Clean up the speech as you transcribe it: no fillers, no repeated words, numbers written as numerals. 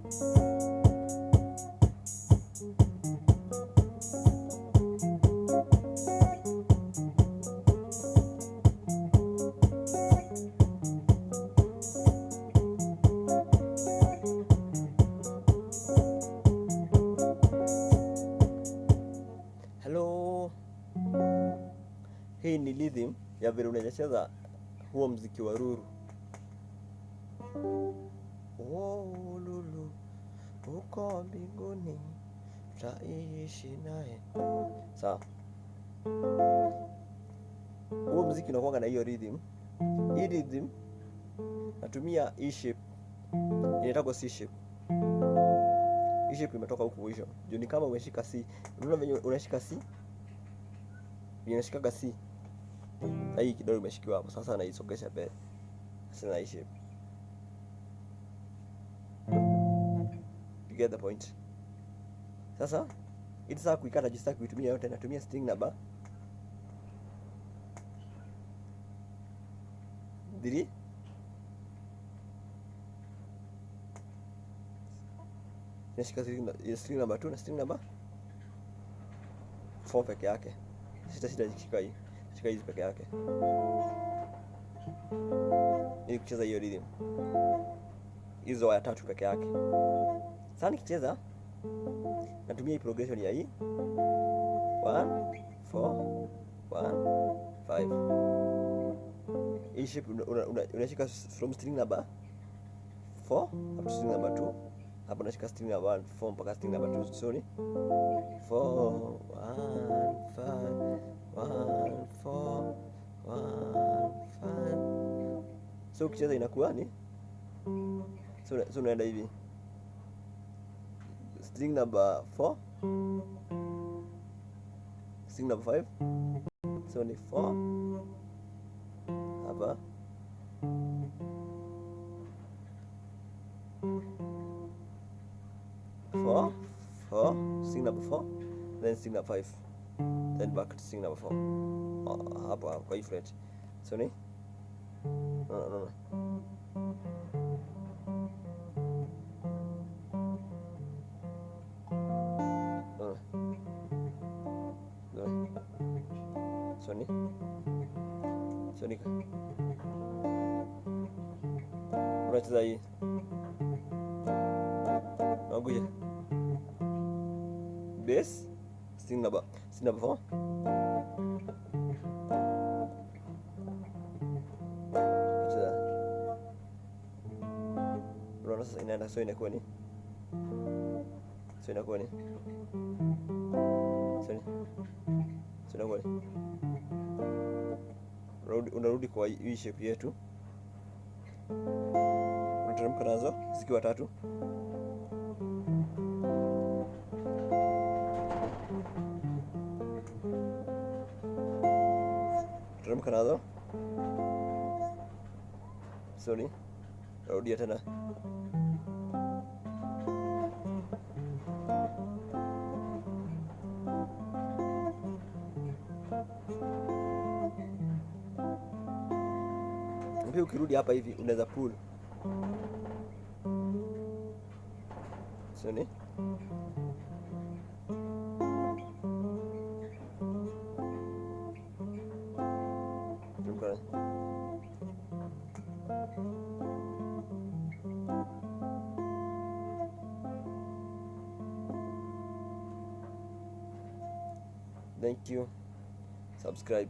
Hello. Hii ni rhythm ya vile unacheza huo mziki wa Ruru. Oh, Lulu, uko mbinguni, tutaishi naye. Sawa. Huo mziki unakuwa na hiyo rhythm. Hii rhythm natumia E shape. Inaitwa C shape. E shape imetoka huku mwisho. Juu ni kama umeshika C. Unaona venye unashika C? Venye unashikaga C. Sasa hii kidole umeshikiwa hapo. Sasa naisongesha mbele. Sasa na E shape. You get the point. Sasa ili sasa kuikata juu sitaki kuitumia yote, natumia string number 3, nashika string number 2 na string number 4 peke yake. Sita shika hii. Shika hizi peke yake. Ili kucheza hiyo rhythm. Hizo waya tatu peke yake. Sasa nikicheza natumia hii progression ya hii 1 4 1 5. Hii shape unashika from string number 4 up to string number 2. Hapo unashika string number 1 4 mpaka string number 2. Sorry. 4 1 5 1 4 1 5. So ukicheza inakuwa ni so unaenda hivi string number 4, string number 5, so ni 4 hapa, 4 4, string number 4, then string number 5, then back to string number 4. Oh, hapo hapo kwa hii fret. So ni no, no, no. No. No. So ni unacheza hii nakuja bass string number 4, cheza. Unaona sasa inaenda, so inakuwa ni so inakuwa ni unarudi kwa hii shape yetu, unateremka nazo zikiwa tatu. Teremka nazo. Sorry. Rudia tena. Pia ukirudi hapa hivi unaweza pull. Sorry. Teremka. Thank you. Subscribe.